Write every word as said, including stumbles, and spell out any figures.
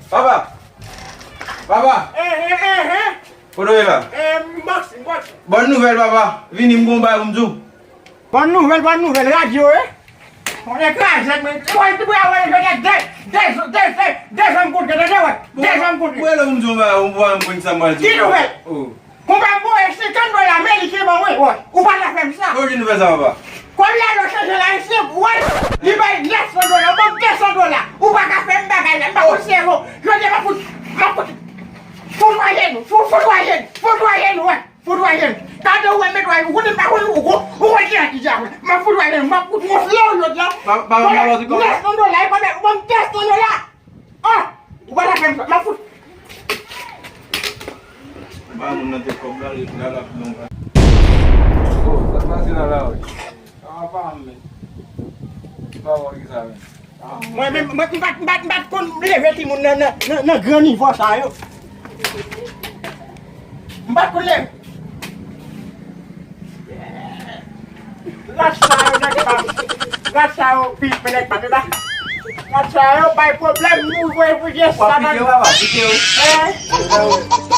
Papa! Papa! Eh, eh, eh, eh! Kote w ye la? Eh, m bòks, m bòks. Bòn nouvèl, papa. Vini, m gon bagay pou m di w. Bòn nouvèl, bòn nouvèl, radyo, eh! Mwen kraze, mwen, mwen, mwen, mwen, mwen, de, de, de, de, de zòn kontre, tande, wè. De zòn kontre. Mwen, lè m di w, mwen, mwen, mwen, sa m pral di w. Ki nouvèl? Oh. Konpa m voye senkant dola, men li te ban mwen, wè. Ou pa ka fè m sa. Kote w vin fè sa, papa? Kòm la, yo chanje la, se, wè. Li bay nèf san dola, ban m de san dola. Ou pa ka fè m bagay la, m pa konn se yo. Jodi a, m ap fout, m ap fout, fout w ajenou, fout, fout w ajenou, fout w ajenou, wè. Fout w ajenou. Gade ou wè, met w ajenou. Ou konnen m pa konn ou, ou, ou konn ki a ki djab. M ap fout w ajenou. M ap fout wonfle w jodi a. Pa, pa, pa, pa, pa, pa. Nèf san dola, e pa, ou ban m de san dola. Oh! Ou pa ta fè m sa. M ap fout. Ba moun nan te kòb la, li la, la, non. Oh, sa pase la, la, wi. Sa va pa, men. Sa va, ki sa, men? Mwen menm, mwen, m pa t, m pa t, m pa t konn leve timoun nan, nan, nan, nan gran nivo sa yo. M pa t konn leve. Rat sa yo, nèg pa m. Rat sa yo, pi, men nèg pa m, pa. Rat sa yo, bay pwoblèm, nou voye pou je. W ap pike yo, papa, pike yo. Eh?